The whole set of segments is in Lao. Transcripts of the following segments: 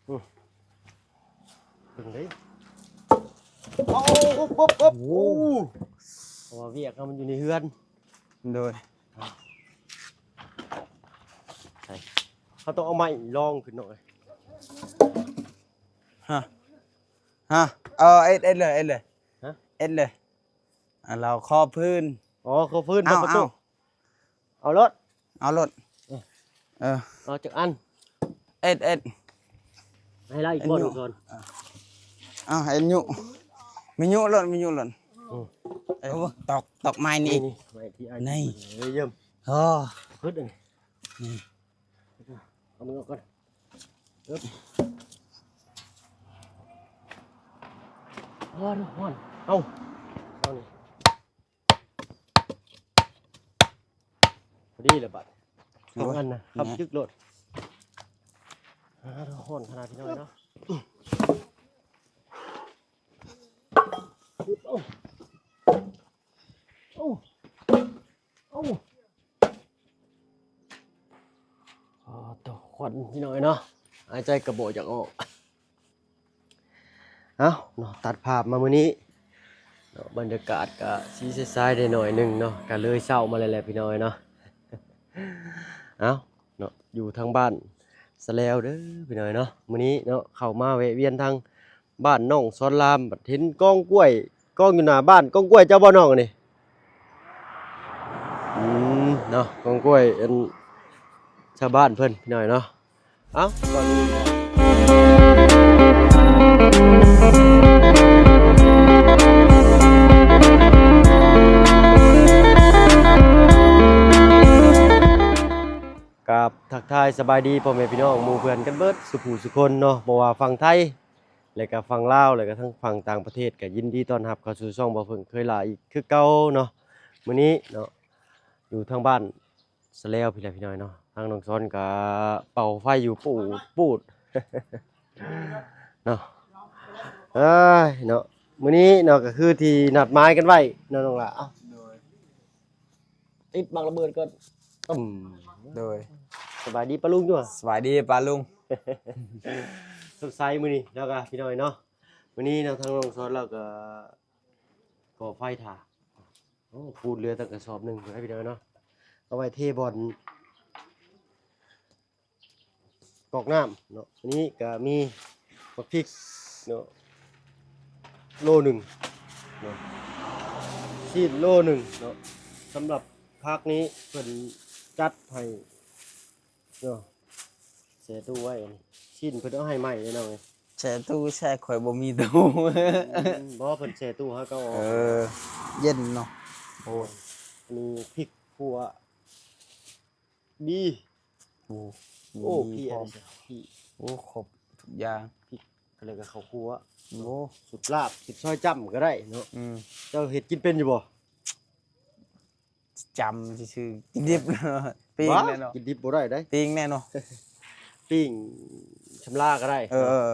ອືມ ເບິ່ງເດ້ ເອົາ ໂອ້ ເອົາ ເອົາ ເອົາ ໂອ້ ເພາະວ່າວຽກເຮົາມັນຢູ່ໃນເຮືອນ ໂດຍ ໃຊ່ ເຮົາຕ້ອງເອົາໄມ້ລອງຂຶ້ນໜ້ອຍ ຮະ ຮະ ເອີ ເອັດ ເອັດເລີຍ ເອັດເລີຍ ຮະ ເອັດເລີຍ ອ່າ ລາວຂໍພື້ນ ອໍ ຂໍພື້ນ ເອົາ ເອົາ ເອົາໂລດ ເອົາໂລດ ເອີ ເອີ ເອົາຈັກອັນ ເອັດ ເອັດ ໃຫ້ລາວອີກບ່ອນໜຶ່ງກ່ອນ ເອົາ ໃຫ້ຍຸ ມີຍຸໂລດ ມີຍຸໂລດ ອືມ ເອີ ຕອກ ຕອກໄມ້ນີ້ ນີ້ ໄມ້ທີ່ອ້າຍ ນີ້ ເອີ ຢ້ຽມ ໂອ້ ພຶດອັນນີ້ ນີ້ ເອົາມືອອກກ່ອນ ເອີບ ຮ້ອນ ຮ້ອນ ເອົາ ເອົານີ້ ພໍດີແລ້ວບັດ ສອງອັນນະ ແມ່ນ ຂັບຈຶ່ກໂລດ ຮ້ອນຂະໜາດພີ່ນ້ອງເນາະ ເອົາ ເອົາ ເອົາ ອໍ ໂຕ ຄວັນພີ່ນ້ອງເອີຍເນາະ ຫາຍໃຈກະບໍ່ຢາກອອກ ເອົ້າເນາະ ຕັດພາບມາມື້ນີ້ເນາະ ບັນຍາກາດກະສີໃສໆໄດ້ໜ້ອຍໜຶ່ງເນາະ ກະເລີຍເຊົ້າມາແລ້ວແຫຼະພີ່ນ້ອງເອີຍເນາະ ເອົ້າເນາະ ຢູ່ທາງບ້ານສະແລວເດີພີ່ນ້ອງເນາະ ມື້ນີ້ເນາະ ເຂົ້າມາແວະວຽນທາງ ບ້ານນ້ອງສອນລາມ ບັດເຫັນກອງກ້ວຍກອງຢູ່ໜ້າບ້ານ ກອງກ້ວຍເຈົ້າບໍ່ນ້ອງອັນນີ້? ອືມ ເນາະ ກອງກ້ວຍອັນຊາວບ້ານເພິ່ນພີ່ນ້ອງເນາະ ເອົ້າ ກາບທັກທາຍສະບາຍດີພໍ່ແມ່ພີ່ນ້ອງໝູ່ເພື່ອນກັນເບິດສູ່ຜູ້ສູ່ຄົນເນາະ ບໍ່ວ່າຝັ່ງໄທ ແລະກະຝັ່ງລາວ ແລະກະທັງຝັ່ງຕ່າງປະເທດ ກະຍິນດີຕ້ອນຮັບເຂົ້າສູ່ຊ່ອງບ່າວເຜິ້ງເຄີຍຫຼ້າອີກຄືເກົ່າເນາະ ມື້ນີ້ເນາະ ຢູ່ທາງບ້ານສະແລວພີ້ແຫຼະພີ່ນ້ອງເນາະ ທາງນ້ອງສອນກະເປົ່າໄຟຢູ່ປູດໆ ເນາະ ເອີຍເນາະ ມື້ນີ້ເນາະ ກະຄືທີ່ນັດໝາຍກັນໄວ້ເນາະນ້ອງຫຼ້າ ເອົ້າ ໂດຍ ຕິດບັກລະເບີດກ່ອນ ອືມ ໂດຍ ສະບາຍດີປ້າລຸງຢູ່ຫວາ? ສະບາຍດີປ້າລຸງ ສົດໃສມື້ນີ້ເນາະກະພີ່ນ້ອງເນາະ ມື້ນີ້ເນາະ ທາງນ້ອງສອນລາວກະກໍ່ໄຟຖ້າ ໂອ້ ປູນເຫຼືອຕັ້ງກະສອບໜຶ່ງພຸ້ນນະພີ່ນ້ອງເນາະ ເອົາໄວ້ເທບ່ອນ ກອກນ້ຳເນາະ ອັນນີ້ກະມີໝາກພິກເນາະ ໂລໜຶ່ງເນາະ ຊີ້ນໂລໜຶ່ງເນາະ ສຳລັບຜັກນີ້ເພິ່ນຈັດໃຫ້ເນາະ ແຊ່ຕູ້ໄວ້ ອັນນີ້ຊີ້ນເພິ່ນເອົາໃຫ້ໃໝ່ເດ້ນ້ອງເອີຍ ແຊ່ຕູ້ ແຊ່ ຂ້ອຍບໍ່ມີຕູ້ ອືມ ບໍ່ ເພິ່ນແຊ່ຕູ້ໃຫ້ເຂົາອອກ ເອີ ເຢັນເນາະ ໂອ້ຍ ອັນນີ້ພິກຂົ້ວ ບີ ໂອ້ ໂອ້ ມີ ພີ້ ພ້ອມ ພີ້ ໂອ້ ຄົບທຸກຢ່າງ ພີ້ ແລ້ວກະເຂົ້າຂົ້ວ ໂອ້ ສຸດລາບ ສຸດຊອຍຈ້ຳກະໄດ້ເນາະ ອືມ ເຈົ້າເຮັດກິນເປັນຢູ່ບໍ່? ຈ້ຳຊື່ໆ ກິນດິບ ປີ້ງແນ່ເນາະ ກິນດິບບໍ່ໄດ້ເດ້ ປີ້ງແນ່ເນາະ ປີ້ງຊຳລາກະໄດ້ ເອີ ເນາະ ເອີ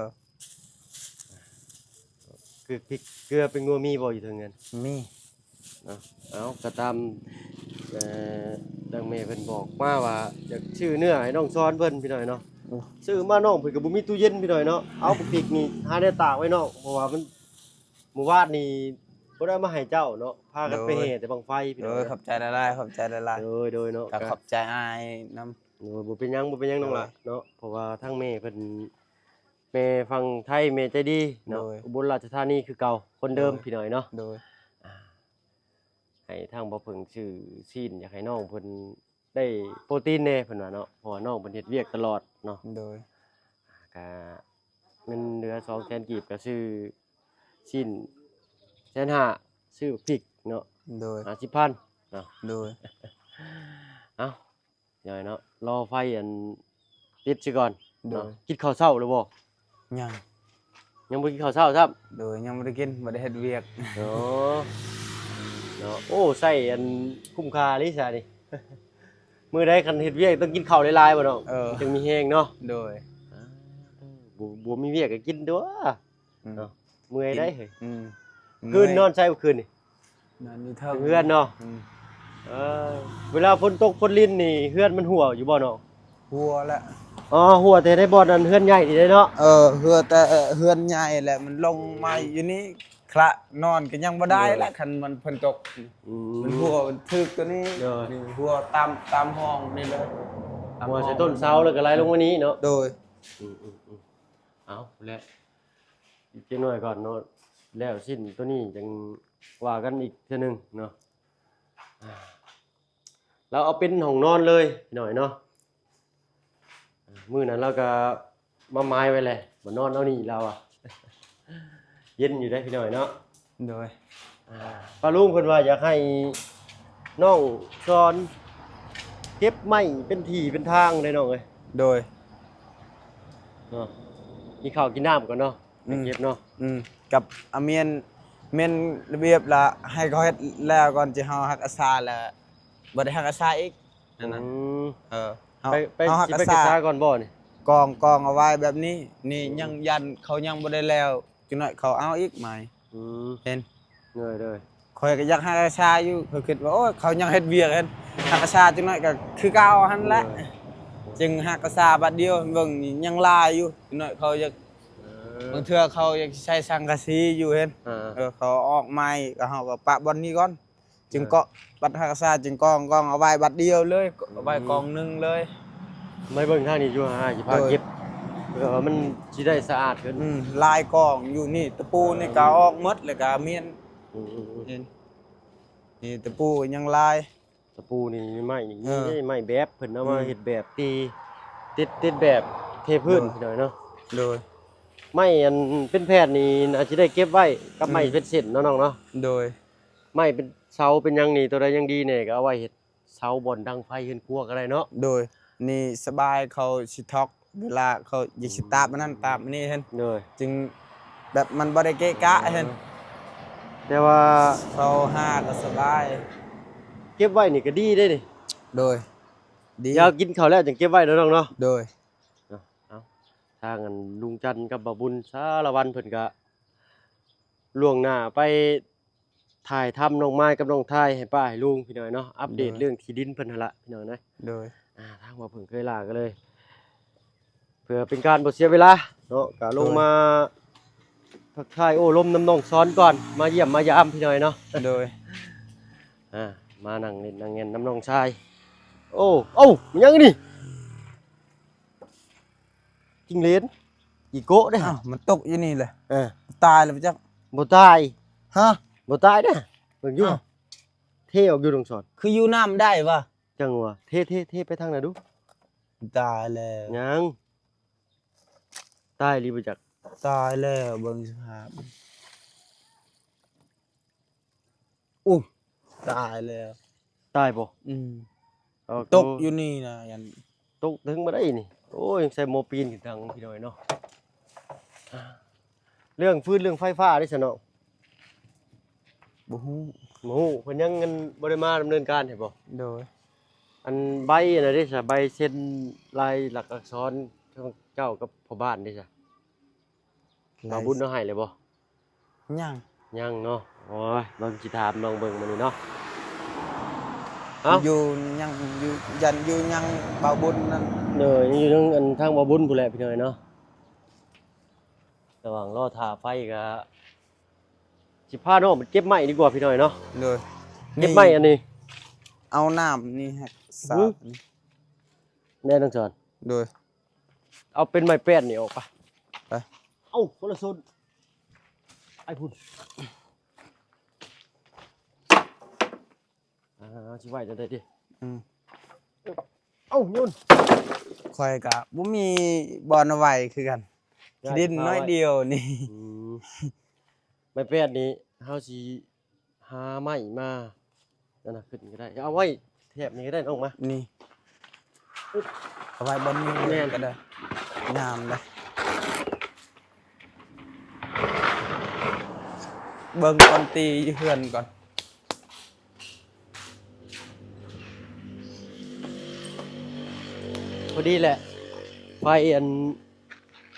ຄືພິກເກືອແປ້ງນົວມີບໍ່ຢູ່ເທິງເຮືອນ? ມີ ເນາະ ເອົາ ກະຕາມ ເອີ ດັ່ງແມ່ເພິ່ນບອກມາວ່າ ຢາກຊື້ເນື້ອໃຫ້ນ້ອງຊອນເພິ່ນພີ່ນ້ອງເນາະ ໂອ້ ຊື້ມານ້ອງເພິ່ນກະບໍ່ມີຕູ້ເຢັນພີ່ນ້ອງເນາະ ເອົາບັກພິກນີ້ຫາແນວຕາກໄວ້ນ້ອງ ເພາະວ່າມັນ ມື້ວານນີ້ບໍ່ໄດ້ເອົາມາໃຫ້ເຈົ້າເນາະ ພາກັນໄປແຫ່ແຕ່ບັ້ງໄຟພີ່ນ້ອງ ໂດຍ ຂອບໃຈຫຼາຍໆ ຂອບໃຈຫຼາຍໆ ໂດຍໆ ເນາະ ກະຂອບໃຈອ້າຍນຳ ໂດຍ ບໍ່ເປັນຫຍັງ ບໍ່ເປັນຫຍັງນ້ອງຫຼ້າ ໂດຍ ເນາະ ເພາະວ່າທາງແມ່ເພິ່ນ ແມ່ຝັ່ງໄທ ແມ່ໃຈດີເນາະ ໂດຍ ອຸບົນລາຊະທານີຄືເກົ່າ ຄົນເດີມ ໂດຍ ພີ່ນ້ອງເນາະ ໂດຍ ອ່າ ໃຫ້ທາງບ່າວເຜິ້ງຊື້ຊີ້ນ ຢາກໃຫ້ນ້ອງເພິ່ນໄດ້ໂປຣຕີນແດ່ ເພິ່ນວ່າເນາະ ເພາະວ່ານ້ອງເພິ່ນເຮັດວຽກຕະຫຼອດເນາະ ໂດຍ ກະເງິນເຫຼືອສອງແສນກີບ ກະຊື້ຊີ້ນແສນຫ້າ ຊື້ບັກພິກເນາະ ໂດຍ ຫ້າສິບພັນເນາະ ໂດຍ ເອົ້າ ພີ່ນ້ອງເນາະ ລໍໄຟອັນຕິດຊະກ່ອນ ໂດຍ ເນາະ ກິນເຂົ້າເຊົ້າແລ້ວບໍ່? ຍັງ ຍັງບໍ່ກິນເຂົ້າເຊົ້າຊ້ຳ ໂດຍ ຍັງບໍ່ໄດ້ກິນ ບໍ່ໄດ້ເຮັດວຽກ ໂອ້ ເນາະ ໂອ້ ໃຊ້ອັນຄຸ້ມຄ່າເລີຍຊະນີ້ ມື້ໃດຄັນເຮັດວຽກຕ້ອງກິນເຂົ້າຫຼາຍໆບໍ່ນ້ອງ? ເອີ ມັນຈຶ່ງມີແຮງເນາະ ໂດຍ ອ່າ ບໍ່ ບໍ່ມີວຽກກະກິນຕົວະ ອືມ ເນາະ ເມື່ອຍໄດ໋ເຮີ້ຍ ອືມ ຄືນນອນໃສມື້ຄືນນີ້? ນອນຢູ່ເທິງເຮືອນເນາະ ອືມ ເອີ ເວລາຝົນຕົກຝົນລິນນີ້ ເຮືອນມັນຮົ່ວຢູ່ບໍ່ນ້ອງ? ຮົ່ວແຫຼະ. ອໍ ຮົ່ວແຕ່ໃນບ່ອນອັນເຮືອນໃຫຍ່ນີ້ເດ້ເນາະ. ເອີ ຮົ່ວແຕ່ເຮືອນໃຫຍ່ແຫຼະ ມັນລົງມາຢູ່ນີ້ ຄະນອນກໍຍັງບໍ່ໄດ້ແຫຼະ ໂດຍ ຄັນມັນຝົນຕົກ. ອືມ ມັນຮົ່ວ ມັນຖືກຕົວນີ້ ໂດຍ ນີ້ຮົ່ວຕາມ ຕາມຫ້ອງນີ້ເລີຍ ຮົ່ວໃສ່ຕົ້ນເສົາ ແລ້ວກໍໄຫຼລົງມານີ້ເນາະ. ໂດຍ ອືມໆໆ ເອົາແຫຼະ ອີກຈັກໜ້ອຍກ່ອນເນາະ ແລ້ວສິ້ນຕົວນີ້ຈັ່ງວ່າກັນອີກເທື່ອໜຶ່ງເນາະ. ລາວເອົາເປັນຫ້ອງນອນເລີຍພີ່ນ້ອງເນາະ. ມື້ນັ້ນລາວກໍມາໝາຍໄວ້ແຫຼະ ມານອນເອົານີ້ລາວວ່າ ເຢັນຢູ່ເດ້ພີ່ນ້ອງເນາະ. ໂດຍ ອ່າ ປ້າລຸງເພິ່ນວ່າຢາກໃຫ້ນ້ອງສອນເກັບໄມ້ເປັນທີ່ເປັນທາງເດ້ນ້ອງເອີຍ. ໂດຍ ເນາະ ກິນເຂົ້າກິນນ້ຳກ່ອນເນາະ. ອືມ ເກັບເນາະ. ອືມ ກັບອາມຽນ ແມ່ນລະບຽບລະ ໃຫ້ເຂົາເຮັດແລ້ວກ່ອນ ຈຶ່ງເຮົາຮັກອາສາລະ ບໍ່ໄດ້ຮັກອາສາອີກ ນັ້ນນະ. ອືມ ເອີ ເຮົາ ໄປ ໄປ ເຮົາຮັກອາສາ ຊິໄປຮັກອາສາກ່ອນບໍ່ນີ້? ກອງ ກອງເອົາໄວ້ແບບນີ້ ນີ້ ອືມ ຍັງຢ້ານເຂົາຍັງບໍ່ໄດ້ແລ້ວ ຈັກໜ້ອຍເຂົາເອົາອີກໃໝ່. ອືມ ເຫັນ ໂດຍໆ ຂ້ອຍກໍຢາກຮັກອາສາຢູ່ ຂ້ອຍຄິດວ່າ ໂອ້ຍ ເຂົາຍັງເຮັດວຽກ ເຫັນ ຮັກອາສາຈັກໜ້ອຍກໍຄືເກົ່າຫັ້ນແຫຼະ. ໂດຍ ຈຶ່ງຮັກອາສາບາດດຽວ ເບິ່ງນີ້ຍັງຫຼາຍຢູ່ ຈັກໜ້ອຍເຂົາຢາກ ເອີ ບາງເທື່ອເຂົາຢາກໃຊ້ສັງກະສີຢູ່ ເຫັນ ເອີ ເອີ ເຂົາອອກໃໝ່ ກໍເຮົາກໍປະບ່ອນນີ້ກ່ອນ ຈຶ່ງເກາະ ບັດຮັກສາຈຶ່ງກອງ ກອງເອົາໄວ້ບັດດຽວເລີຍ ອືມ ເອົາໄວ້ກອງໜຶ່ງເລີຍ. ມາເບິ່ງທາງນີ້ຢູ່ ຫາຊິພາ ໂດຍ ເກັບ ເພື່ອວ່າມັນຊິໄດ້ສະອາດຂຶ້ນ. ອືມ ຫຼາຍກອງຢູ່ນີ້ ຕະປູນີ້ ເອີ ກໍອອກໝົດ ແລ້ວກໍມີອັນ ອືມໆໆ ເຫັນ ນີ້ຕະປູຍັງຫຼາຍ. ຕະປູນີ້ໄມ້ນີ້ ເອີ ມີໄມ້ແບບ ເພິ່ນເອົາມາ ອືມ ເຮັດແບບຕີ ຕິດ ຕິດແບບເທພື້ນ ໂດຍ ພີ່ນ້ອງເນາະ. ໂດຍ ໄມ້ອັນເປັນແຜ່ນນີ້ ອາດຊິໄດ້ເກັບໄວ້ກັບໄມ້ ອືມ ເປັນເສັ້ນເນາະນ້ອງເນາະ. ໂດຍ ໄມ້ເປັນເສົາເປັນຫຍັງນີ້ ຕົວໃດຍັງດີແດ່ ກໍເອົາໄວ້ເຮັດເສົາບ່ອນດັງໄຟເຮືອນຄົວກໍໄດ້ເນາະ. ໂດຍ ນີ້ສະບາຍ ເຂົາຊິຖອກ ເວລາເຂົາຢາກຊິຕາບອັນນັ້ນ ອືມ ຕາບອັນນີ້ຫັ້ນ. ໂດຍ ຈຶ່ງແບບມັນບໍ່ໄດ້ເກະກະຫັ້ນ. ແຕ່ວ່າເຂົາຫາກໍສະບາຍ ເກັບໄວ້ນີ້ກໍດີເດ້ນີ້. ໂດຍ ດີ ດຽວກິນເຂົ້າແລ້ວຈັ່ງເກັບໄວ້ເນາະນ້ອງເນາະ. ໂດຍ ເອົາ ທາງອັນລຸງຈັນກັບບ່າວບຸນສາລະວັນເພິ່ນກະລ່ວງໜ້າໄປ ຖ່າຍທຳນ້ອງມາຍກັບນ້ອງທາຍໃຫ້ປ້າໃຫ້ລຸງພີ່ນ້ອງເນາະ ອັບເດດ ໂດຍ ເລື່ອງທີ່ດິນເພິ່ນຫັ້ນລະພີ່ນ້ອງເນາະ. ໂດຍ ອ່າ ທາງວ່າເພິ່ນເຄີຍລາກໍເລີຍ ເພື່ອເປັນການບໍ່ເສຍເວລາເນາະ ກໍລົງ ໂດຍ ມາທັກທາຍໂອ້ລົມນຳນ້ອງສອນກ່ອນ ມາຢ້ຽມມາຢາມພີ່ນ້ອງເນາະ. ໂດຍ ອ່າ ມານັ່ງຫຼິ້ນນັ່ງແງ່ນນຳນ້ອງຊາຍ. ໂອ້ ເອົ້າ ມັນຫຍັງນີ້? ຈິງເລນ ອີໂກະເດ້. ອ້າວ ມັນຕົກຢູ່ນີ້ແຫຼະ. ເອີ ຕາຍແລ້ວບໍ່ຈັກ. ບໍ່ຕາຍ. ຮະ? ບໍ່ຕາຍເດ້. ເບິ່ງຢູ່. ອ້າວ ເທອອກຢູ່ ນ້ອງສອນ. ຄືຢູ່ນ້ຳໄດ້ວະ? ຈັ່ງຫວະ. ເທ ເທ ເທໄປທາງນັ້ນດູ. ຕາຍແລ້ວ. ຍັງ. ຕາຍອີ່ຫຼີບໍ່ຈັກ. ຕາຍແລ້ວ ເບິ່ງສະພາບ. ໂອ້ ຕາຍແລ້ວ. ຕາຍບໍ່? ອືມ ເອົາ ຕົກຢູ່ນີ້ນະ ຍັນຕົກເຖິງບໍ່ໄດ້ນີ້. ໂອ້ຍ ຍັງໃສ່ໝໍ້ປີນຂຶ້ນທາງພີ່ນ້ອງເນາະ. ເລື່ອງຟືນເລື່ອງໄຟຟ້າເດ້ຊະນ້ອງ? ບໍ່ຮູ້ ບໍ່ຮູ້. ເພິ່ນຍັງ ອັນ ບໍ່ໄດ້ມາດຳເນີນການໃຫ້ບໍ່? ໂດຍ ອັນໃບອັນນັ້ນເດ້ຊະ ໃບເຊັນລາຍລັກອັກສອນຂອງເຈົ້າກັບພໍ່ບ້ານເດ້ຊະ? ບ່າວບຸນເອົາໃຫ້ແລ້ວບໍ່? ຍັງ ຍັງເນາະ. ໂອ້ຍ ເບິ່ງ ຊິຖາມລອງເບິ່ງມື້ນີ້ເນາະ. ເອົ້າ ຢູ່ຍັງຢູ່ ຢ້ານຢູ່ຍັງບ່າວບຸນນັ້ນ. ໂດຍ ຍັງຢູ່ທາງ ອັນ ທາງບ່າວບຸນພຸ້ນແຫຼະພີ່ນ້ອງເນາະ. ລະຫວ່າງລໍຖ້າໄຟກໍຊິພານ້ອງໄປເກັບໄມ້ດີກວ່າພີ່ນ້ອງເນາະ. ໂດຍ ເກັບໄມ້ອັນນີ້ ເອົານ້ຳນີ້ໃຫ້ສາດ. ແນ່ ນ້ອງສອນ. ໂດຍ ເອົາເປັນໄມ້ແປ້ນນີ້ອອກໄປ. ໄປ ເອົ້າ ຄົນລະໂຊນ ໄອ້ພຸ້ນ. ອ່າ ຊິໄວ້ຈັ່ງໃດຕິ? ອືມ ເອົ້າ ໂຍນ. ຂ້ອຍກະບໍ່ມີບ່ອນໄວ້ຄືກັນ ທີ່ດິນນ້ອຍດຽວນີ້. ອືມ ໄມ້ແປ້ນນີ້ ເຮົາຊິ ຫາໄມ້ມາ ອັນນັ້ນຂຶ້ນກໍໄດ້ ເອົາໄວ້ແຖບນີ້ກໍໄດ້ນ້ອງມາ ນີ້ ເອົາໄວ້ບ່ອນນີ້ ແມ່ນ ກໍໄດ້ ງາມເດ້. ເບິ່ງກ່ອນ ຕີຢູ່ເຮືອນກ່ອນ. ພໍດີແຫຼະ ໄຟອັນ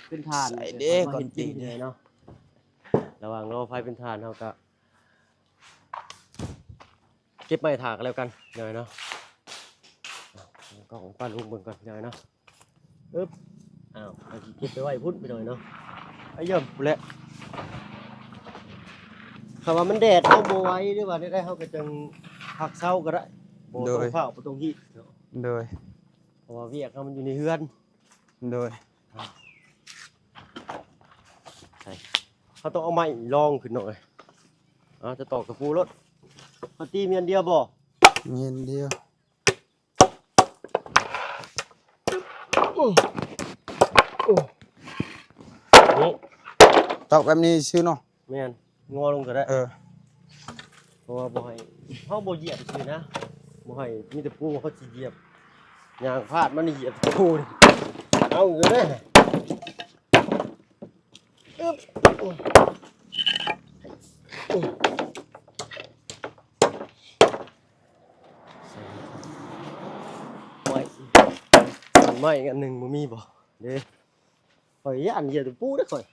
ເປັນຖ່ານ ໃສ່ເດ້ ກ່ອນຕີເນາະ. ລະຫວ່າງລໍໄຟເປັນຖ່ານ ເຮົາກໍ ເກັບໄມ້ຖ້າກັນແລ້ວກັນ ພີ່ນ້ອງເນາະ. ເອົາກ້ອງປ້າລຸງເບິ່ງກ່ອນ ພີ່ນ້ອງເນາະ. ອຶບ ອ້າວ ເຮົາຊິເກັບໄປໄວ້ພຸ້ນ ພີ່ນ້ອງເນາະ ໄປຢ້ຽມພຸ້ນແຫຼະ. ຖ້າວ່າມັນແດດ ເຮົາບໍ່ໄຫວ ຫຼືວ່າແນວໃດ ເຮົາກໍຈັ່ງພັກເຊົາກໍໄດ້ ບໍ່ຕ້ອງ ໂດຍ ຟ້າວ ບໍ່ຕ້ອງຮີບເນາະ. ໂດຍ ເພາະວ່າວຽກເຮົາມັນຢູ່ໃນເຮືອນ. ໂດຍ ເຮົາຕ້ອງເອົາໄມ້ລອງຂຶ້ນເນາະ. ເອົາ ຈະຕອກຕະປູໂລດ. ເຮົາຕີມີອັນດຽວບໍ່? ມີອັນດຽວ. ໂອ້ ໂອ້ ນີ້ ຕອກແບບນີ້ຊື່ເນາະ. ແມ່ນ ງໍລົງກໍໄດ້. ເອີ ເພາະວ່າບໍ່ໃຫ້ ເຮົາບໍ່ຢຽບຊື່ນະ ບໍ່ໃຫ້ມີຕະປູ ເຮົາຊິຢຽບ ຍ່າງພາດມັນຢຽບຕະປູ ເອົາຢູ່ເດ້. ອຶບ ໂອ້ ໂອ້ ໄມ້ ໄມ້ອັນໜຶ່ງບໍ່ມີບໍ່ເດ້? ຂ້ອຍຢ້ານຢຽບຕະປູເດ້ຂ້ອຍ.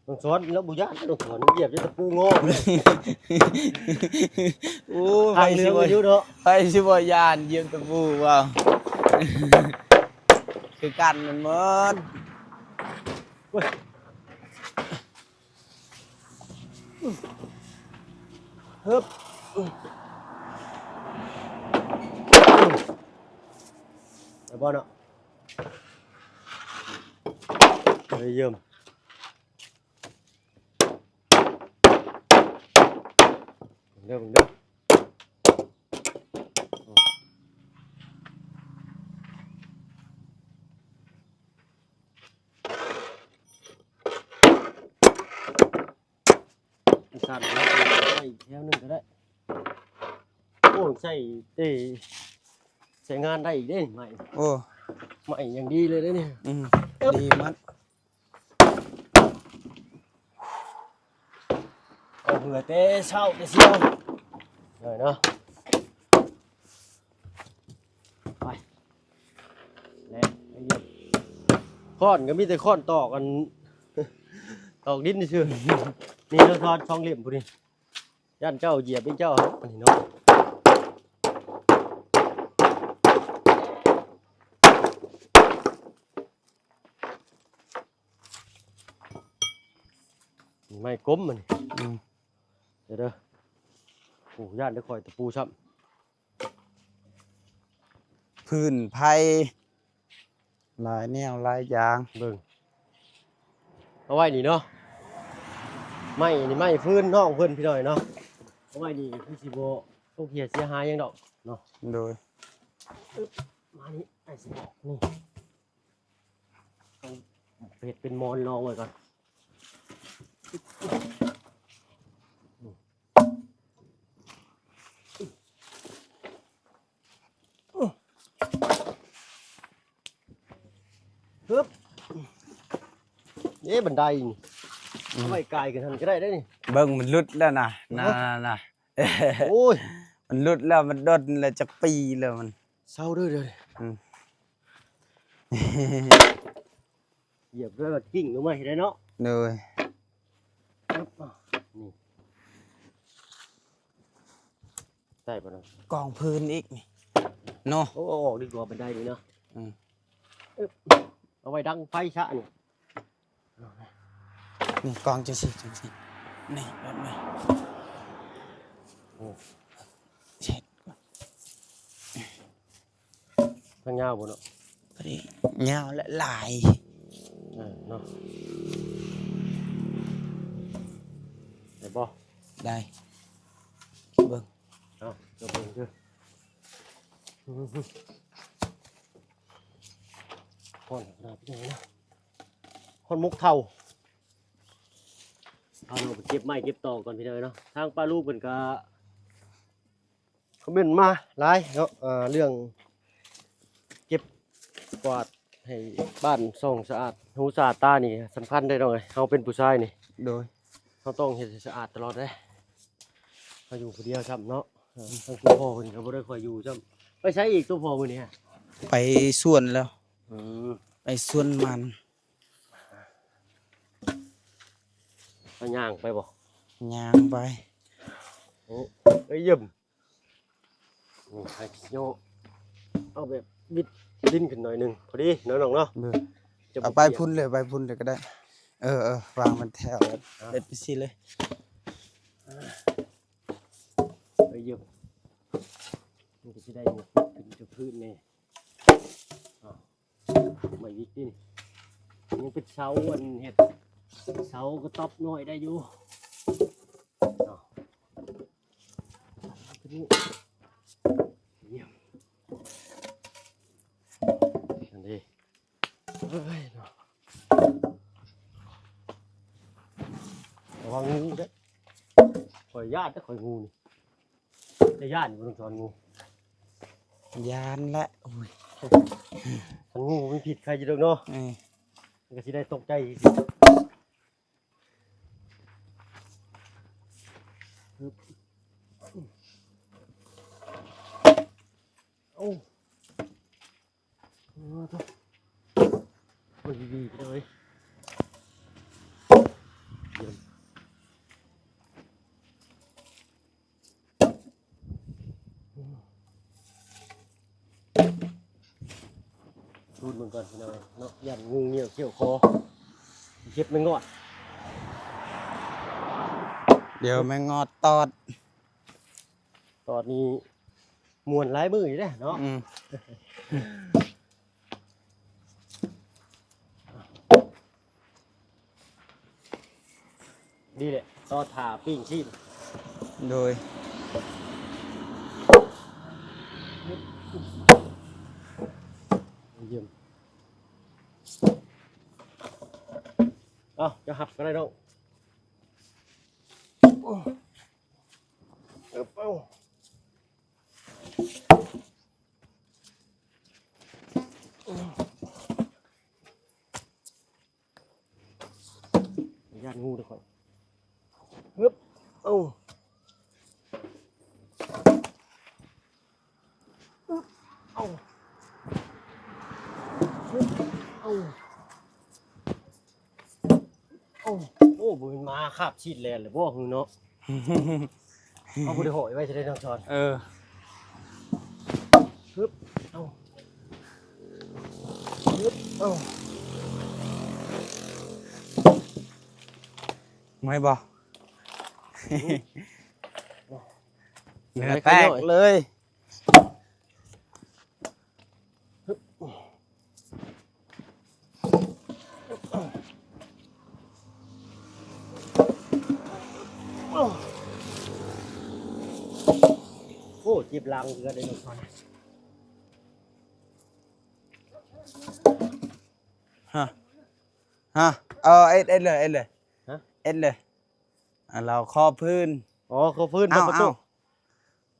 ນ້ອງສອນລາວບໍ່ຢ້ານ ນ້ອງສອນຢຽບແຕ່ຕະປູງໍ. ໂອ້ ໃຜຊິບໍ່ ຢູ່ເນາະ ໃຜຊິບໍ່ຢ້ານຢຽບຕະປູເວົ້າ ຄືກັນແມ່ນໝົດ. ໂອ້ຍ ຮຶບ ໄດ້ບໍ່ເນາະ? ເອີ ຢ້ຽມ ເບິ່ງເດີ ເບິ່ງເດີ. ອັນສັ້ນເນາະ ໃສ່ແຖວໜຶ່ງກໍໄດ້. ໂອ້ ໃສ່ເຕ ໃຊ້ງານໄດ້ອີກເດ້ໄມ້. ໂອ້ ໄມ້ຢ່າງດີເລີຍເດ້ນີ້. ອືມ ດີມັດ. ເອົາເຫື່ອແຕ່ເຊົ້າແຕ່ຊຽວເລີຍເນາະ. ໄປ ແລະ ຄ້ອນກໍມີແຕ່ຄ້ອນຕອກ ອັນ ຕອກດິນຊື່ໆ. ນີ້ເນາະ ຊ້ອນສອງເຫຼັ້ມພຸ້ນນີ້ ຢ້ານເຈົ້າຢຽບເອງເຈົ້າ ອັນນີ້ເນາະ. ໄມ້ກົມມັນນີ້. ອືມ ເດີ ໂອ້ ຢ້ານໄດ້ຂ້ອຍຕະປູຊ້ຳ. ພື້ນໄຜ່ ຫຼາຍແນວຫຼາຍຢ່າງ. ເບິ່ງ ເອົາໄວ້ນີ້ເນາະ ໄມ້ນີ້ໄມ້ຟືນນ້ອງເພິ່ນ ພີ່ນ້ອງເນາະ. ເອົາໄວ້ນີ້ຄືຊິບໍ່ຕົກເຫຍເສຍຫາຍຫຍັງດອກເນາະ. ໂດຍ ມານີ້ ອ້າຍຊິບອກນີ້ ເອົາເຮັດເປັນໝອນລອງໄວ້ກ່ອນ. ຮຶບ ເອີ ບັນໄດນີ້ ອືມ ເອົາໄວ້ກາຍຂຶ້ນຫັ້ນກໍໄດ້ເດ້ນີ້. ເບິ່ງ ມັນຫຼຸດແລ້ວນະ ນະ ນະ ໂອ້ຍ ມັນຫຼຸດແລ້ວ ມັນດົນແລ້ວ ຈັກປີແລ້ວມັນ. ເຊົາເດີ ດຽວນີ້ ອືມ ຢຽບແລ້ວກໍກິ້ງລົງມາໃຫ້ໄດ້ເນາະ. ໂດຍ ນີ້ ໄດ້ບໍ່ເນາະ? ກອງພື້ນອີກນີ້ເນາະ. ໂອ້ ເອົາອອກດີກວ່າ ບັນໄດນີ້ເນາະ. ອືມ ເອົາໄວ້ດັງໄຟຊະນີ້. ນີ້ກອງຈັ່ງຊີ້ ຈັ່ງຊີ້ ນີ້ແບບນີ້. ໂອ້ ເຊັດ ທາງຍາວບໍ່ເນາະ? ພໍດີ ຍາວ ແລະ ຫຼາຍ. ເອີ ເນາະ ໄດ້ບໍ່? ໄດ້ ເບິ່ງ ເອົາ ເບິ່ງເດີ. ຮ້ອນຂະໜາດນີ້ນະ ຮ້ອນໝົກເທົ້າ. ເອົາ ເຮົາໄປເກັບໄມ້ເກັບຕອກກ່ອນ ພີ່ນ້ອງເນາະ. ທາງປ້າລູກເພິ່ນກະຄອມເມັນມາຫຼາຍເນາະ ເອີ ເລື່ອງເກັບກວາດໃຫ້ບ້ານຊ່ອງສະອາດຫູສະອາດຕານີ້ສຳຄັນເດ້ນ້ອງເອີຍ. ເຮົາເປັນຜູ້ຊາຍນີ້ ໂດຍ ເຮົາຕ້ອງເຮັດໃຫ້ສະອາດຕະຫຼອດເດ້. ເຮົາຢູ່ຜູ້ດຽວຊ້ຳເນາະ. ເອີ ທາງໂຕພໍ່ເພິ່ນກໍບໍ່ໄດ້ຄ່ອຍຢູ່ຊ້ຳ. ໄປໃສອີກໂຕພໍ່ມື້ນີ້? ໄປສວນແລ້ວ. ອືມ ໄປສວນມັນ. ເຮົາຍ່າງໄປບໍ່? ຍ່າງໄປ. ໂອ້ ເອີ ຢ້ຽມ. ໂອ້ ໃຫ້ເອົາແບບ ບິດດິນຂຶ້ນໜ້ອຍໜຶ່ງ ພໍດີເນາະນ້ອງເນາະ. ເອີ ເອົາໄປພຸ້ນເລີຍ ໄປພຸ້ນເລີຍກໍໄດ້. ເອີໆ ວາງມັນແຖວ ເອົາ ເດັດໄປຊີ້ເລີຍ. ໄປຢູ່ ມັນກໍຊິໄດ້ໝົດຂຶ້ນຈຸພື້ນແດ່. ອ້າວ ໄມ້ວິກນີ້ ຍັງເປັນເສົາ ອັນເຮັດເສົາກະຕ໊ອບນ້ອຍໄດ້ຢູ່. ອ້າວ ໂຕນີ້ ຢ້ຽມ ອັນນີ້ ເອີຍເນາະ ລະວັງງູເດີ້. ຂ້ອຍຢ້ານເດີ້ຂ້ອຍງູນີ້ ຈະຢ້ານບໍ່ ນ້ອງຊອນ ງູ? ຢ້ານແຫຼະ. ໂອ້ຍ ຄັນງູມີພິດໃຄຢູ່ດອກເນາະ. ເອີ ມັນກໍຊິໄດ້ຕົກໃຈຊື່ໆ. ໂອ້ ໂອ້ໂທ້ ມັນດີໆ ພີ່ນ້ອງເອີຍ. ສູດເບິ່ງກ່ອນພີ່ນ້ອງເນາະ ຢ້ານງູງຽວຂຽວຄໍ ເກັບແມງງອດ ດຽວແມງງອດຕອດ. ຕອດນີ້ມ່ວນຫຼາຍມື້ຢູ່ເດ້ເນາະ. ອືມ ດີແຫຼະ ຕໍ່ຖ້າປີ້ງຊີ້ນ. ໂດຍ ຢ້ຽມ. ເອົາ ຈະຮັບກໍໄດ້ນ້ອງ. ເອີ ເອົາ. ຢ້ານງູເດີ້ຂ້ອຍ. ຮຶບ ເອົາ ຮຶບ ເອົາ ຮຶບ ເອົາ. ໂອ້ ໂອ້ ບໍ່ແມ່ນໝາຄາບຊີດແລ່ນແລ້ວບໍ່ ເນາະ? ເຮົາບໍ່ໄດ້ຫ້ອຍໄວ້ຊະເດ້ນ້ອງຊອນ. ເອີ ຮຶບ ເອົາ ຮຶບ ເອົາ. ເມື່ອຍບໍ່? ເຫຼືອແຕກເລີຍ. ໂອ້ ເຈັບຫຼັງຄືກັນເດ້ນ້ອງຊອນ. ຮະ ຮະ ເອີ ເອັດ ເອັດເລີຍ ເອັດເລີຍ ຮະ ເອັດເລີຍ. ອ່າ ລາວຂໍພື້ນ. ອໍ ຂໍພື້ນ. ເອົາ ເອົາ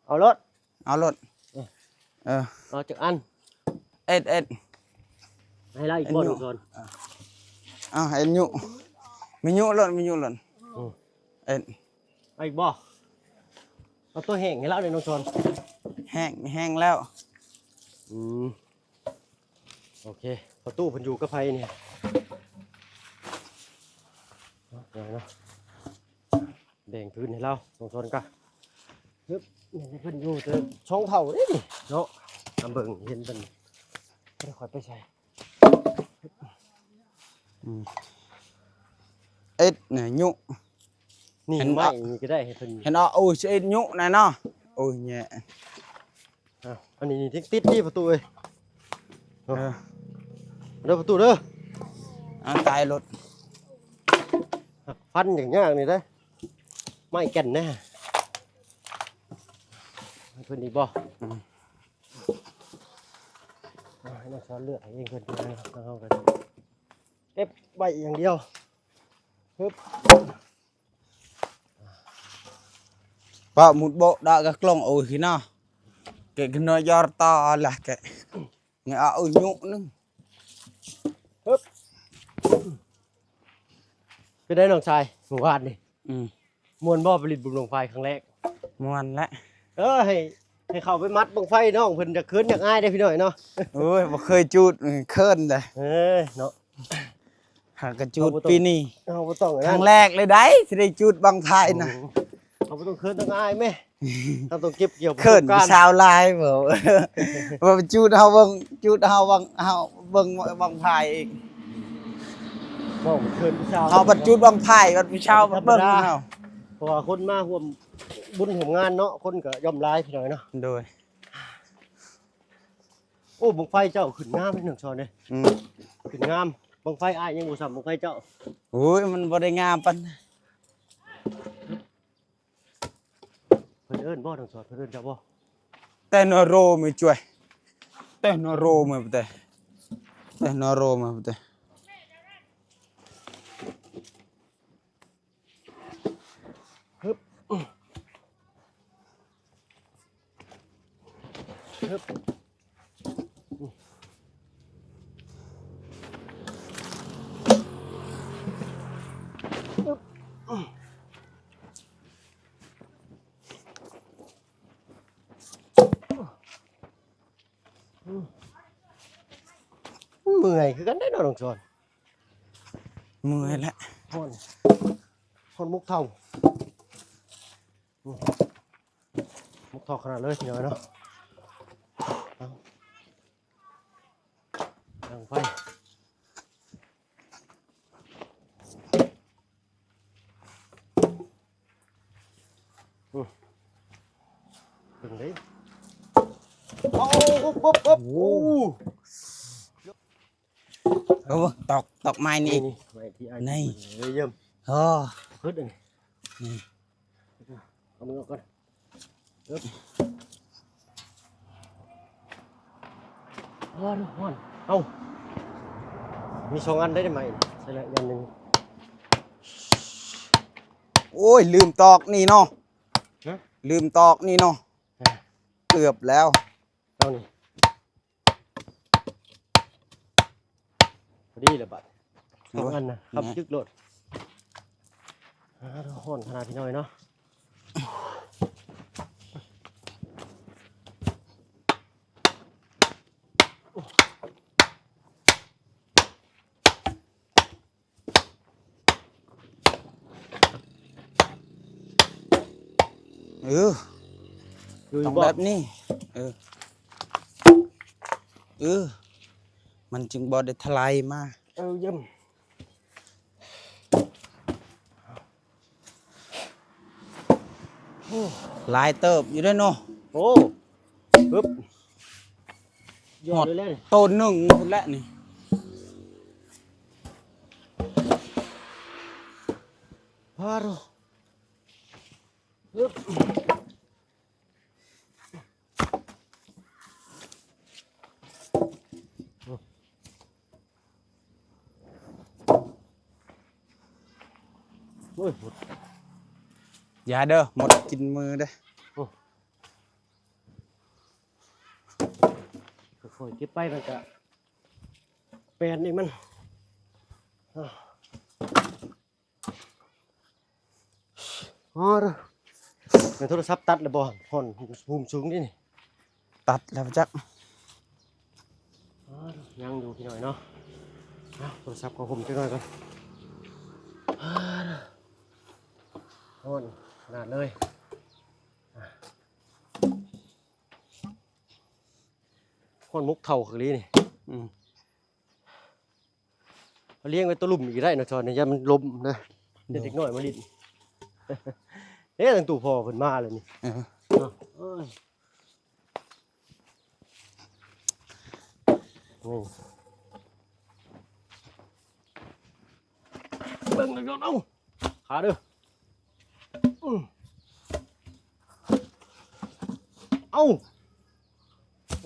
ເອົາໂລດ ເອົາໂລດ. ເອີ ເອີ ເອົາຈັກອັນ? ເອັດ ເອັດ ໃຫ້ລາວອີກບ່ອນໜຶ່ງກ່ອນ. ເອົາ ເອັດຍຸ ມີຍຸໂລດ ມີຍຸໂລດ. ອືມ ເອັດ ເອົາອີກບໍ່? ເອົາຕົວແຫ້ງໃຫ້ລາວເດ້ນ້ອງຊອນ. ແຫ້ງ ແຫ້ງແລ້ວ. ອືມ ໂອເຄ ພໍ່ຕູ້ເພິ່ນຢູ່ກັບໃຜນີ້? ເອົາເນາະ ແບ່ງພື້ນໃຫ້ລາວສອງຄົນກະ. ຮຶບ ເພິ່ນຢູ່ແຕ່ສອງເຖົ້າເດ້ນີ້ເນາະ. ນຳເບິ່ງເຫັນເພິ່ນບໍ່ໄດ້ຄ່ອຍໄປໃສ. ອືມ ເອັດນີ້ຍຸ ນີ້ ເຫັນ ໄມ້ນີ້ກໍໄດ້ໃຫ້ເພິ່ນ ເຫັນເອົາ ໂອ້ຍ ເອັດຍຸນະເນາະ. ໂອ້ຍ ແຍ່. ອ່ະ ອັນນີ້ຕິດໆ ນີ້ປະຕູເອີຍ. ເອີ ເດີປະຕູເດີ. ອ່າ ຕາຍໂລດ. ຟັນຫຍັງຍາກນີ້ເດ້ ໄມ້ແກ່ນນະ. ໃຫ້ເພິ່ນອີກບໍ່? ອືມ ໃຫ້ນ້ອງຊອນເລືອກໃຫ້ເອງເພິ່ນ. ທາງເຮົາກໍເກັບໄວ້ຢ່າງດຽວ. ຮຶບ. ປະມຸດໂບດະກະກລໍງໂອຍເນາະ ເກະກະນອຍຢອດຕາລະເກະ ເງາະໂອຍຍຸໜຶ່ງ. ຮຶບ ເປັນໃດນ້ອງຊາຍ ມື້ວານນີ້? ອືມ ມ່ວນບໍ່ ໄປຫຼິ້ນບຸນບັ້ງໄຟຄັ້ງແລກ? ມ່ວນແຫຼະ. ເອີ ໃຫ້ ໃຫ້ເຂົ້າໄປມັດບັ້ງໄຟ ນ້ອງເພິ່ນຢາກເຂີນຢາກອາຍເດ້ພີ່ນ້ອງເນາະ. ໂອ້ຍ ບໍ່ເຄີຍຈູດ ເຂີນເດ້. ເອີ ເນາະ. ຫາກະຈູດປີນີ້ ເຮົາບໍ່ຕ້ອງ ຄັ້ງແລກເລີຍໄດ໋ ຊິໄດ້ຈູດບັ້ງໄຟນະ. ໂອ້ ເຮົາບໍ່ຕ້ອງເຂີນຕ້ອງອາຍແມ ເຮົາຕ້ອງເກັບກ່ຽວປະສົບການ. ເຂີນຜູ້ສາວຫຼາຍບໍ? ວ່າຈູດເຮົາເບິ່ງ ຈູດເຮົາເບິ່ງ ເຮົາເບິ່ງບັ້ງໄຟເອງ. ເວົ້າເຂີນຜູ້ສາວ ເຮົາບັດຈູດບັ້ງໄຟ ບັດຜູ້ສາວບັດເບິ່ງເຮົາ. ເພາະວ່າຄົນມາຮ່ວມບຸນຮ່ວມງານເນາະ ຄົນກໍຢ່ອມຫຼາຍພີ່ນ້ອງເນາະ. ໂດຍ. ໂອ້ ບັ້ງໄຟເຈົ້າຂຶ້ນງາມເດ້ນ້ອງຊອນເດ້. ອືມ ຂຶ້ນງາມ. ບັ້ງໄຟອ້າຍຍັງບໍ່ສ່ຳບັ້ງໄຟເຈົ້າ. ໂອ້ຍ ມັນບໍ່ໄດ້ງາມປານ. ເພິ່ນເອີ້ນບໍ່ນ້ອງຊອນ ເພິ່ນເອີ້ນເຈົ້າບໍ່? ແຕ່ນໂຣມືຈວຍ ແຕ່ນໂຣມືປະແຕ ແຕ່ນໂຣມືປະແຕ. ຮຶບ ຮຶບ ຮຶບ. ເມື່ອຍຄືກັນເດ້ເນາະນ້ອງຊອນ. ເມື່ອຍແຫຼະ ຮ້ອນ ຮ້ອນໝົກເທົາ ໝົກເທົາຂະໜາດເລີຍພີ່ນ້ອງເນາະ. ເອົາ ດັງໄຟ. ອື ເບິ່ງເດ້. ໂອ້ ໂອ້ ໂອ້ ໂອ້ ໂອ້ ຕອກ ຕອກໄມ້ນີ້ ນີ້ ໄມ້ທີ່ອ້າຍ ນີ້ ເອີ ເຢີ້ມ ໂອ້ ເພິດອັນນີ້ ນີ້ ເອົາມືອອກກ່ອນ. ເອີບ ຮ້ອນ ຮ້ອນ. ເອົ້າ ມີສອງອັນໄດ້ໄໝ? ໃສ່ລະອັນໜຶ່ງ. ໂອ້ຍ ລືມຕອກນີ້ເນາະ. ຮະ? ລືມຕອກນີ້ເນາະ. ເອີ ເກືອບແລ້ວ. ເອົານີ້ ພໍດີແລ້ວບາດ ສອງອັນນະ ແມ່ນ ຄຳຈຶກໂລດ. ອ່າ ຮ້ອນຂະໜາດພີ່ນ້ອງເນາະ. ເອີ ຕ້ອງແບບນີ້ ເອີ ເອີ ມັນຈຶ່ງບໍ່ໄດ້ຖະໄຫຼມາ. ເອີ ຢ້ຳ ໂອ້ ຫຼາຍເຕີບຢູ່ເດ້ເນາະ. ໂອ້ ປຶບ ຍອດເລີຍ ໂຕໜຶ່ງພຸ້ນແຫຼະນີ້. ພາໂຣ ປຶບ. ໂອ້ຍ ໝົດ ຢ່າເດີ ໝົດກິນມືເດີ. ໂອ້ ຄ່ອຍໆເກັບໄປ ມັນກະແປນເອງມັນ. ອໍ ແມ່ນໂທລະສັບຕັດແລ້ວບໍ່? ຮ້ອນ ພູມສູງເດ້ນີ້. ຕັດແລ້ວຈັກ. ອໍ ຍັງຢູ່ພີ່ນ້ອງເນາະ. ເອົາ ໂທລະສັບເຂົ້າຫົມຈັກໜ້ອຍກ່ອນ. ອໍ ຮ້ອນຂະໜາດເລີຍ. ຮ້ອນໝົກເທົາຄັກອີ່ຫຼີນີ້. ອືມ. ເອົາລ້ຽງໄວ້ໂຕລຸ່ມອີກໄດ້ນະ ຈອນ ຢ້ານມັນລົ້ມນະ. ໂດຍ. ເດັກນ້ອຍມາຫຼິ້ນ. ເອີ ທາງຕູ້ພໍ່ເພິ່ນມາແລ້ວນີ້. ເອີ ເອີຍ ນີ້ ເບິ່ງນະ ຈອນ ເອົ້າ ຂາເດີ. ອື ເອົ້າ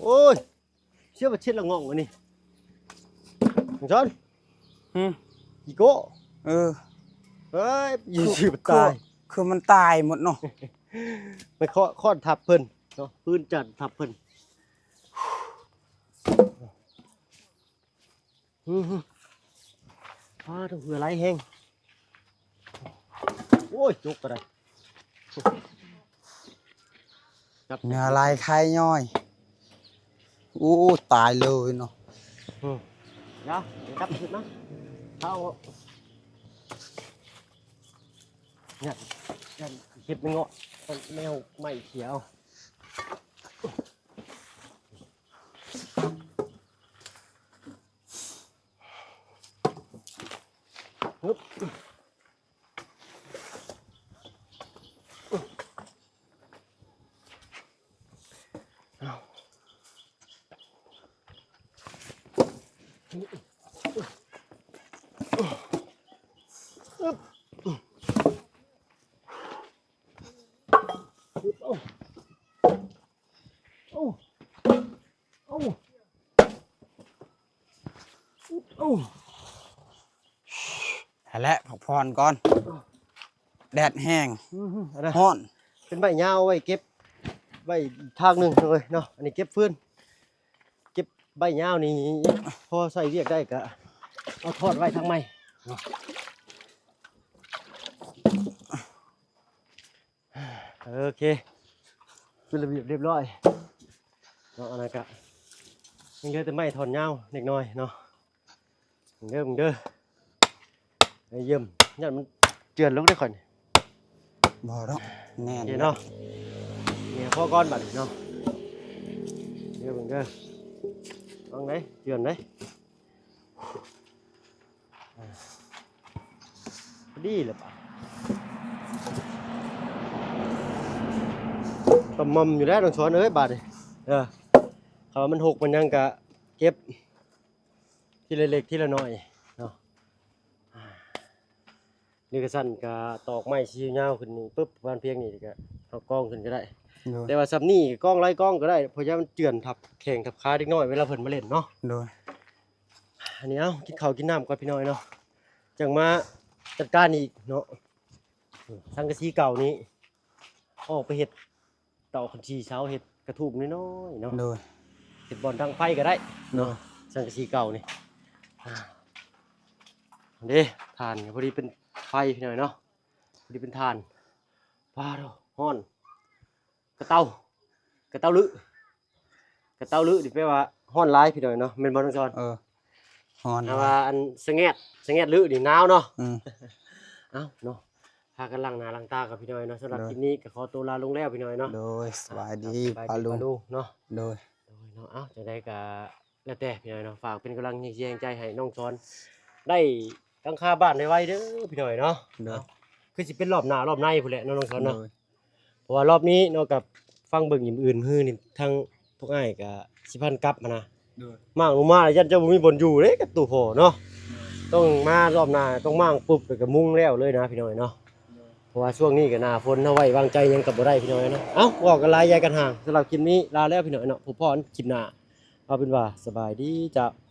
ໂອ້ຍ. ເຊື່ອວ່າເຊັດລະງ່ອງອັນນີ້ ນ້ອງຊອນ. ຫືມ ອີໂກ້. ເອີ ເອີຍ ຢູ່ຊື່ມັນຕາຍ ຄືມັນຕາຍໝົດເນາະ. ໄປເຄາະຄ້ອນທັບເພິ່ນເນາະ ພື້ນຈັນທັບເພິ່ນ. ຫືມ ຫືມ ອ້າ ເຫື່ອໄຫຼແຮງ. ໂອ້ຍ ຈົກກໍໄດ້ ຈັບ ເຫື່ອໄຫຼໄຄຍ້ອຍ. ໂອ້ ຕາຍເລີຍເນາະ. ອືມ ດຽວ ຈັບຂຶ້ນມາ ເອົາ ຍັດ ຍັດ ເກັບໄມ້ເງາະ ແນວໄມ້ຂຽວ ຫັ້ນແຫຼະ ພັກຜ່ອນກ່ອນ ແດດແຮງ ຮ້ອນ ເປັນໃບຍາວໄວ້ເກັບ ໄວ້ທາງໜຶ່ງເລີຍເນາະ ອັນນີ້ເກັບຟືນ ເກັບໃບຍາວນີ້ ພໍໃຊ້ວຽກໄດ້ກະເອົາທອດໄວ້ທາງໃໝ່ ໂອເຄ ເປັນລະບຽບລຽບຮ້ອຍເນາະ ອັນນັ້ນກະຍັງເຫຼືອແຕ່ໄມ້ທ່ອນຍາວເລັກນ້ອຍເນາະ ເບິ່ງເດີ ເບິ່ງເດີ ເອີ ຢ້ຽມ ຢ້ານມັນເຈື່ອນລົງເດ້ຂ້ອຍນີ້ ບໍ່ດອກ ແໜ້ນ ໂອເຄເນາະ ນີ້ພໍກ່ອນບັດນີ້ເນາະ ເດີ ເບິ່ງເດີ ເບິ່ງເດ້ ເຈື່ອນເດ້ ພໍດີແລ້ວບາດ ກະໝ່ອມຢູ່ແລ້ວ ນ້ອງສອນເອີຍ ບາດນີ້ ເອີ ຖ້າວ່າມັນຫົກມັນຫຍັງກະເກັບ ທີລະເລັກທີລະນ້ອຍເນາະ ຫຼືກະຊັ້ນກະຕອກໄມ້ຊິຍາວຂຶ້ນນີ້ປຶບ ປະມານພຽງນີ້ກະເອົາກອງຂຶ້ນກະໄດ້ ໂດຍ ແຕ່ວ່າຊ່ຳນີ້ກະກອງຫຼາຍກອງກະໄດ້ ເພາະຢ້ານມັນເຈື່ອນທັບແຂ້ງທັບຂາເດັກນ້ອຍເວລາເພິ່ນມາຫຼິ້ນເນາະ ໂດຍ ອັນນີ້ເອົາ ກິນເຂົ້າກິນນ້ຳກ່ອນພີ່ນ້ອງເນາະ ຈັ່ງມາຈັດການອີກເນາະ ສັງກະສີເກົ່ານີ້ອອກໄປເຮັດ ຕອກຄັນສີ່ເສົາ ເຮັດກະທູບນ້ອຍໆເນາະ ໂດຍ ເຮັດບ່ອນດັງໄຟກະໄດ້ເນາະ ໂດຍ ສັງກະສີເກົ່ານີ້ ອ່າ ເດ້ ຖ່ານກະພໍດີເປັນໄຟພີ່ນ້ອງເນາະ ພໍດີເປັນຖ່ານ ປາໂທ້ ຮ້ອນ ກະເຕົາ ກະເຕົາລຶ ກະເຕົາລຶນີ້ແປວ່າຮ້ອນຫຼາຍພີ່ນ້ອງເນາະ ແມ່ນບໍ່ນ້ອງສອນ? ເອີ ຮ້ອນ ຖ້າວ່າອັນສະແງດ ສະແງດລຶນີ້ໜາວເນາະ ອືມ ເອົ້າເນາະ ພາກັນລ້າງໜ້າລ້າງຕາກ່ອນພີ່ນ້ອງເນາະ ສຳລັບ ໂດຍ ຄລິບນີ້ກະຂໍໂຕລາລົງແລ້ວພີ່ນ້ອງເນາະ ໂດຍ ສະບາຍດີ ອ່າ ສະບາຍດີ ປ້າລຸງ ປ້າລຸງເນາະ ໂດຍ ໂດຍເນາະ ເອົ້າ ຈັ່ງໃດກະແລ້ວແຕ່ພີ່ນ້ອງເນາະ ຝາກເປັນກຳລັງແຮງໃຈໃຫ້ນ້ອງສອນ ໄດ້ຫຼັງຄາບ້ານໄວໆເດີພີ່ນ້ອງເນາະ ໂດຍ ເອົ້າ ຄືຊິເປັນລອບໜ້າລອບໃນພຸ້ນແຫຼະເນາະ ນ້ອງສອນເນາະ ໂດຍ ເພາະວ່າລອບນີ້ເນາະ ກະຟັງເບິ່ງອີ່ມອື່ນມື້ນີ້ ທັງພວກອ້າຍກະຊິພັນກັບຫັ້ນນະ ໂດຍ ມ້າງລົງມາຢ້ານເຈົ້າບໍ່ມີບ່ອນຢູ່ເດ້ກັບໂຕພໍ່ເນາະ ໂດຍ ຕ້ອງມາລອບໜ້າ ຕ້ອງມ້າງປຸບ ແລ້ວກະມຸງແລ້ວເລີຍນະພີ່ນ້ອງເນາະ ໂດຍ ເພາະວ່າຊ່ວງນີ້ກະໜ້າຝົນ ເຮົາໄວ້ວາງໃຈຫຍັງກະບໍ່ໄດ້ພີ່ນ້ອງເນາະ ເອົ້າ ເວົ້າກັນຫຼາຍຢາຍກັນຫ່າງ ສຳລັບຄລິບນີ້ລາແລ້ວພີ່ນ້ອງເນາະ ພົບພໍ້ກັນຄລິບໜ້າ ເອົາເປັນວ່າສະບາຍດີ ເຈົ້າ.